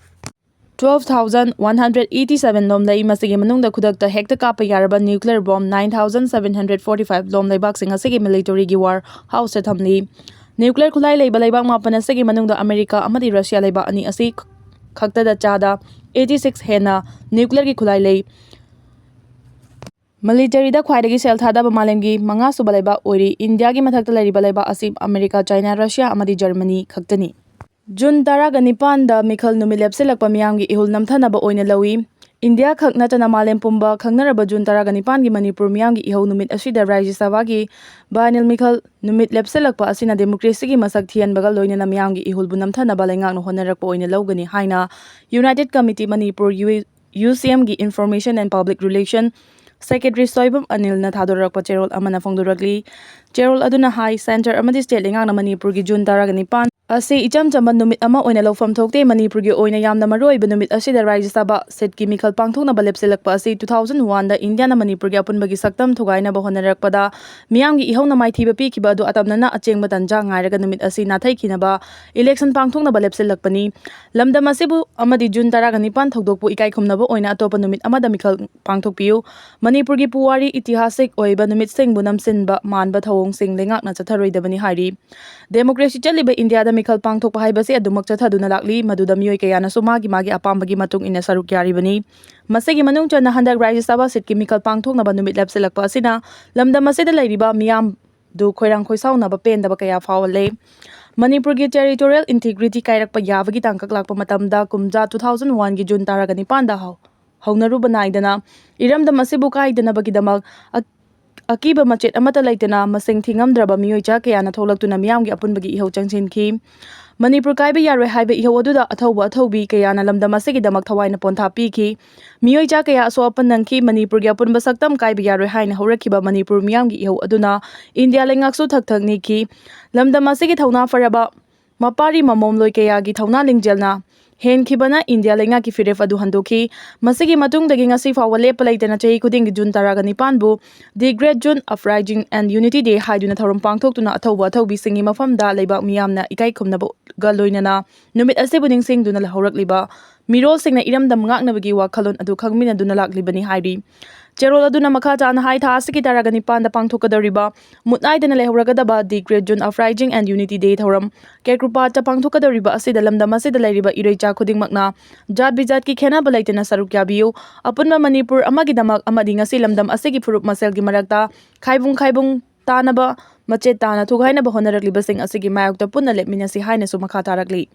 twelve thousand one hundred eighty seven ꯂꯣꯝ ꯂꯩ꯫ ꯃꯁꯤꯒꯤ ꯃꯅꯨꯡꯗ ꯈꯨꯗꯛꯇ ꯍꯦꯛꯇ ꯀꯥꯞꯄ ꯌꯥꯔꯕ nuclear bomb nine thousand seven hundred forty five ꯂꯣꯝ ꯂꯩꯕꯥꯛꯁꯤꯡ ꯑꯁꯤꯒꯤ military ꯒꯤ war house ꯇ ꯊꯝꯂꯤ꯫ Nuclear ꯈꯨꯠꯂꯥꯏ ꯂꯩꯕ ꯂꯩꯕꯥꯛ ꯃꯥꯄꯟ ꯑꯁꯤꯒꯤ ꯃꯅꯨꯡꯗ ꯑꯃꯦꯔꯤꯀꯥ ꯑꯃꯗꯤ ꯔꯁꯤꯌꯥ ꯂꯩꯕꯥꯛ ꯑꯅꯤ ꯑꯁꯤ ꯈꯛꯇꯗ ꯆꯥꯗ eighty six ꯍꯦꯟꯅ nuclear ꯒꯤ ꯈꯨꯠꯂꯥꯏ ꯂꯩ꯫ Military ꯗ ꯈ꯭ꯋꯥꯏꯗꯒꯤ ꯁꯦꯜ ꯊꯥꯗꯕ ꯃꯥꯂꯦꯝꯒꯤ ꯃꯉꯥꯁꯨꯕ ꯂꯩꯕꯥꯛ ꯑꯣꯏꯔꯤ꯫ ꯏꯟꯗꯤꯌꯥꯒꯤ ꯃꯊꯛꯇ ꯂꯩꯔꯤꯕ ꯂꯩꯕꯥꯛ ꯑꯁꯤ ꯑꯃꯦꯔꯤꯀꯥ, ꯆꯥꯏꯅꯥ, ꯔꯁꯤꯌꯥ ꯑꯃꯗꯤ ꯖꯔꯃꯅꯤ ꯈꯛꯇꯅꯤ꯫ ꯖꯨꯟ ꯇꯔꯥꯒ ꯅꯤꯄꯥꯟꯗ ꯃꯤꯈꯜ ꯅꯨꯃꯤꯠ ꯂꯦꯞꯁꯤꯜꯂꯛꯄ ꯃꯤꯌꯥꯝꯒꯤ ꯏꯍꯨꯜ ꯅꯝꯊꯅꯕ ꯑꯣꯏꯅ ꯂꯧꯏ꯫ ꯏꯟꯗꯤꯌꯥ ꯈꯛ ꯅꯠꯇꯅ ꯃꯥꯂꯦꯝ ꯄꯨꯝꯕ ꯈꯪꯅꯔꯕ ꯖꯨꯟ ꯇꯔꯥꯒ ꯅꯤꯄꯥꯟꯒꯤ ꯃꯅꯤꯄꯨꯔ ꯃꯤꯌꯥꯝꯒꯤ ꯏꯍꯧ ꯅꯨꯃꯤꯠ ꯑꯁꯤꯗ ꯔꯥꯖ꯭ꯌ ꯁꯚꯥꯒꯤ biennial ꯃꯤꯈꯜ ꯅꯨꯃꯤꯠ ꯂꯦꯞꯁꯤꯜꯂꯛꯄ ꯑꯁꯤꯅ democracy ꯒꯤ ꯃꯁꯛ ꯊꯤꯍꯟꯕꯒ ꯂꯣꯏꯅꯅ ꯃꯤꯌꯥꯝꯒꯤ ꯏꯍꯨꯜꯕꯨ ꯅꯝꯊꯅꯕ ꯂꯩꯉꯥꯛꯅ ꯍꯣꯠꯅꯔꯛꯄ ꯑꯣꯏꯅ ꯂꯧꯒꯅꯤ ꯍꯥꯏꯅ United Committee ꯃꯅꯤꯄꯨꯔ, ꯌꯨ-, UCM ꯒꯤ Information and Public Relation Secretary Soibam ꯑꯅꯤꯜꯅ ꯊꯥꯗꯣꯔꯛꯄ ꯆꯦꯔꯣꯜ ꯑꯃꯅ ꯐꯣꯡꯗꯣꯔꯛꯂꯤ꯫ ꯆꯦꯔꯣꯜ ꯑꯗꯨꯅ ꯍꯥꯏ, centre ꯑꯃꯗꯤ state ꯂꯩꯉꯥꯛꯅ ꯃꯅꯤꯄꯨꯔꯒꯤ ꯖꯨꯟ ꯇꯔꯥꯒ ꯅꯤꯄꯥꯟ ꯑꯁꯤ ꯏꯆꯝ ꯆꯝꯕ ꯅꯨꯃꯤꯠ ꯑꯃ ꯑꯣꯏꯅ ꯂꯧꯐꯝ ꯊꯣꯛꯇꯦ꯫ ꯃꯅꯤꯄꯨꯔꯒꯤ ꯑꯣꯏꯅ ꯌꯥꯝꯅ ꯃꯔꯨꯑꯣꯏꯕ ꯅꯨꯃꯤꯠ ꯑꯁꯤꯗ ꯔꯥꯖ꯭ꯌ ꯁꯚꯥ seat ꯀꯤ ꯃꯤꯈꯜ ꯄꯥꯡꯊꯣꯛꯅꯕ ꯂꯦꯞꯁꯤꯜꯂꯛꯄ ꯑꯁꯤ two thousand one ꯗ ꯏꯟꯗꯤꯌꯥꯅ ꯃꯅꯤꯄꯨꯔꯒꯤ ꯑꯄꯨꯟꯕꯒꯤ ꯁꯛꯇꯝ ꯊꯨꯒꯥꯏꯅꯕ ꯍꯣꯠꯅꯔꯛꯄꯗ ꯃꯤꯌꯥꯝꯒꯤ ꯏꯍꯧꯅ ꯃꯥꯏꯊꯤꯕ ꯄꯤꯈꯤꯕ ꯑꯗꯨ ꯑꯇꯝꯅꯅ ꯑꯆꯦꯡꯕ ꯇꯟꯖꯥ ꯉꯥꯏꯔꯒ ꯅꯨꯃꯤꯠ ꯑꯁꯤ ꯅꯥꯊꯩꯈꯤꯅꯕ election ꯄꯥꯡꯊꯣꯛꯅꯕ ꯂꯦꯞꯁꯤꯜꯂꯛꯄꯅꯤ꯫ ꯂꯝꯗꯝ ꯑꯁꯤꯕꯨ ꯑꯃꯗꯤ ꯖꯨꯟ ꯇꯔꯥꯒ ꯅꯤꯄꯥꯟ ꯊꯧꯗꯣꯛꯄꯨ ꯏꯀꯥꯏ ꯈꯨꯝꯅꯕ ꯑꯣꯏꯅ ꯑꯇꯣꯞꯄ ꯅꯨꯃꯤꯠ ꯑꯃꯗ ꯃꯤꯈꯜ ꯄꯥꯡꯊꯣꯛꯄꯤꯌꯨ꯫ ꯃꯅꯤꯄꯨꯔꯒꯤ ꯄꯨꯋꯥꯔꯤ ꯏꯇꯤꯍꯥꯁꯤꯛ ꯑꯣꯏꯕ ꯅꯨꯃꯤꯠꯁꯤꯡꯕꯨ ꯅꯝꯁꯤꯟꯕ ꯃꯥꯟꯕ ꯊꯧꯑꯣꯡꯁꯤꯡ ꯂꯩꯉꯥꯛꯅ ꯆꯠꯊꯔꯣꯏꯗꯕꯅꯤ ꯍꯥꯏꯔꯤ꯫ Democracy ꯆꯠꯂꯤꯕ ꯏꯟꯗꯤꯌꯥꯗ ꯃꯤꯈꯜ ꯄꯥꯡꯊꯣꯛꯄ ꯍꯥꯏꯕꯁꯤ ꯑꯗꯨꯃꯛ ꯆꯠꯊꯗꯨꯅ ꯂꯥꯛꯂꯤ, ꯃꯗꯨꯗ ꯃꯤꯑꯣꯏ ꯀꯌꯥꯅꯁꯨ ꯃꯥꯒꯤ ꯃꯥꯒꯤ ꯑꯄꯥꯝꯕꯒꯤ ꯃꯇꯨꯡ ꯏꯟꯅ ꯁꯔꯨꯛ ꯌꯥꯔꯤꯕꯅꯤ꯫ ꯃꯁꯤꯒꯤ ꯃꯅꯨꯡ ꯆꯟꯅ ꯍꯟꯗꯛ ꯔꯥꯖ꯭ꯌ ꯁꯚꯥ seat ꯀꯤ ꯃꯤꯈꯜ ꯄꯥꯡꯊꯣꯛꯅꯕ ꯅꯨꯃꯤꯠ ꯂꯦꯞꯁꯤꯜꯂꯛꯄ ꯑꯁꯤꯅ ꯂꯝꯗꯝ ꯑꯁꯤꯗ ꯂꯩꯔꯤꯕ ꯃꯤꯌꯥꯝꯗꯨ ꯈꯣꯏꯔꯥꯡ ꯈꯣꯏꯁꯥꯎꯅꯕ ꯄꯦꯟꯗꯕ ꯀꯌꯥ ꯐꯥꯎꯍꯜꯂꯦ꯫ ꯃꯅꯤꯄꯨꯔꯒꯤ territorial integrity ꯀꯥꯏꯔꯛꯄ ꯌꯥꯕꯒꯤ ꯇꯥꯡꯀꯛ ꯂꯥꯛꯄ ꯃꯇꯝꯗ ꯀꯨꯝꯖꯥ two thousand one ꯒꯤ ꯖꯨꯟ ꯇꯔꯥꯒ ꯅꯤꯄꯥꯟꯗ ꯍꯧ-, ꯍꯧꯅꯔꯨꯕ ꯅꯥꯏꯗꯅ ꯏꯔꯝꯗꯝ ꯑꯁꯤꯕꯨ ꯀꯥꯏꯗꯅꯕꯒꯤꯗꯃꯛ ꯑ-, ꯑꯀꯤꯕ ꯃꯆꯦꯠ ꯑꯃꯠꯇ ꯂꯩꯇꯅ ꯃꯁꯤꯡ ꯊꯤꯉꯝꯗ꯭ꯔꯕ ꯃꯤꯑꯣꯏ ꯆꯥ ꯀꯌꯥꯅ ꯊꯣꯛꯂꯛꯇꯨꯅ ꯃꯤꯌꯥꯝꯒꯤ ꯑꯄꯨꯟꯕꯒꯤ ꯏꯍꯧ ꯆꯪꯁꯤꯟꯈꯤ꯫ ꯃꯅꯤꯄꯨꯔ ꯀꯥꯏꯕ ꯌꯥꯔꯣꯏ ꯍꯥꯏꯕ ꯏꯍꯧ ꯑꯗꯨꯗ ꯑꯊꯧꯕ ꯑꯊꯧꯕꯤ ꯀꯌꯥꯅ ꯂꯝꯗꯝ ꯑꯁꯤꯒꯤꯗꯃꯛ ꯊꯋꯥꯏꯅ ꯄꯣꯟꯊꯥ ꯄꯤꯈꯤ꯫ ꯃꯤꯑꯣꯏ ꯆꯥ ꯀꯌꯥ ꯑꯁꯣꯛ ꯑꯄꯟ ꯅꯪꯈꯤ꯫ ꯃꯅꯤꯄꯨꯔꯒꯤ ꯑꯄꯨꯟꯕ ꯁꯛꯇꯝ ꯀꯥꯏꯕ ꯌꯥꯔꯣꯏ ꯍꯥꯏꯅ ꯍꯧꯔꯛꯈꯤꯕ ꯃꯅꯤꯄꯨꯔ ꯃꯤꯌꯥꯝꯒꯤ ꯏꯍꯧ ꯑꯗꯨꯅ ꯏꯟꯗꯤꯌꯥ ꯂꯩꯉꯥꯛꯁꯨ ꯊꯛ ꯊꯛ ꯅꯤꯛꯈꯤ꯫ ꯂꯝꯗꯝ ꯑꯁꯤꯒꯤ ꯊꯧꯅꯥ ꯐꯔꯕ ꯃꯄꯥꯔꯤ ꯃꯃꯣꯝꯂꯣꯏ ꯀꯌꯥꯒꯤ ꯊꯧꯅꯥ ꯂꯤꯡꯖꯦꯜꯅ ꯍꯦꯟꯈꯤꯕꯅ ꯏꯟꯗꯤꯌꯥ ꯂꯩꯉꯥꯛꯀꯤ ꯐꯤꯔꯦꯞ ꯑꯗꯨ ꯍꯟꯗꯣꯛꯈꯤ꯫ ꯃꯁꯤꯒꯤ ꯃꯇꯨꯡꯗꯒꯤ ꯉꯁꯤ ꯐꯥꯎꯕ ꯂꯦꯞꯄ ꯂꯩꯇꯅ ꯆꯍꯤ ꯈꯨꯗꯤꯡꯒꯤ ꯖꯨꯟ ꯇꯔꯥꯒ ꯅꯤꯄꯥꯟꯕꯨ The Great June Uprising and Unity Day ꯍꯥꯏꯗꯨꯅ ꯊꯧꯔꯝ ꯄꯥꯡꯊꯣꯛꯇꯨꯅ ꯑꯊꯧꯕ ꯑꯊꯧꯕꯤꯁꯤꯡꯒꯤ ꯃꯐꯝꯗ ꯂꯩꯕꯥꯛ ꯃꯤꯌꯥꯝꯅ ꯏꯀꯥꯏ ꯈꯨꯝꯅꯕꯒ ꯂꯣꯏꯅꯅ ꯅꯨꯃꯤꯠ ꯑꯁꯤꯕꯨ ꯅꯤꯡꯁꯤꯡꯗꯨꯅ ꯍꯧꯔꯛꯂꯤꯕ ꯃꯤꯔꯣꯜꯁꯤꯡꯅ ꯏꯔꯝꯗꯝ ꯉꯥꯛꯅꯕꯒꯤ ꯋꯥꯈꯜꯂꯣꯟ ꯑꯗꯨ ꯈꯪꯃꯤꯟꯅꯗꯨꯅ ꯂꯥꯛꯂꯤꯕꯅꯤ ꯍꯥꯏꯔꯤ꯫ ꯆꯦꯔꯣꯜ ꯑꯗꯨꯅ ꯃꯈꯥ ꯇꯥꯅ ꯍꯥꯏ, ꯊꯥ ꯑꯁꯤꯒꯤ ꯇꯔꯥꯒ ꯅꯤꯄꯥꯟꯗ ꯄꯥꯡꯊꯣꯛꯀꯗꯧꯔꯤꯕ ꯃꯨꯠꯅꯥꯏꯗꯅ ꯂꯩꯍꯧꯔꯒꯗꯕ The Great June Uprising and Unity Day ꯊꯧꯔꯝ ꯀꯦꯀ꯭ꯔꯨꯄꯥꯠꯇ ꯄꯥꯡꯊꯣꯛꯀꯗꯧꯔꯤꯕ ꯑꯁꯤꯗ ꯂꯝꯗꯝ ꯑꯁꯤꯗ ꯂꯩꯔꯤꯕ ꯏꯔꯩꯆꯥ ꯈꯨꯗꯤꯡꯃꯛꯅ ꯖꯥꯠ ꯕꯤꯖꯥꯠꯀꯤ ꯈꯦꯟꯅꯕ ꯂꯩꯇꯅ ꯁꯔꯨꯛ ꯌꯥꯕꯤꯌꯨ꯫ ꯑꯄꯨꯟꯕ ꯃꯅꯤꯄꯨꯔ ꯑꯃꯒꯤꯗꯃꯛ ꯑꯃꯗꯤ ꯉꯁꯤ ꯂꯝꯗꯝ ꯑꯁꯤꯒꯤ ꯐꯨꯔꯨꯞ ꯃꯁꯦꯜꯒꯤ ꯃꯔꯛꯇ ꯈꯥꯏꯕꯨꯡ ꯈꯥꯏꯕꯨꯡ ꯇꯥꯅꯕ, ꯃꯆꯦꯠ ꯇꯥꯅ ꯊꯨꯒꯥꯏꯅꯕ ꯍꯣꯠꯅꯔꯛꯂꯤꯕꯁꯤꯡ ꯑꯁꯤꯒꯤ ꯃꯥꯌꯣꯛꯇ ꯄꯨꯟꯅ ꯂꯦꯞꯃꯤꯟꯅꯁꯤ ꯍꯥꯏꯅꯁꯨ ꯃꯈꯥ ꯇꯥꯔꯛꯂꯤ꯫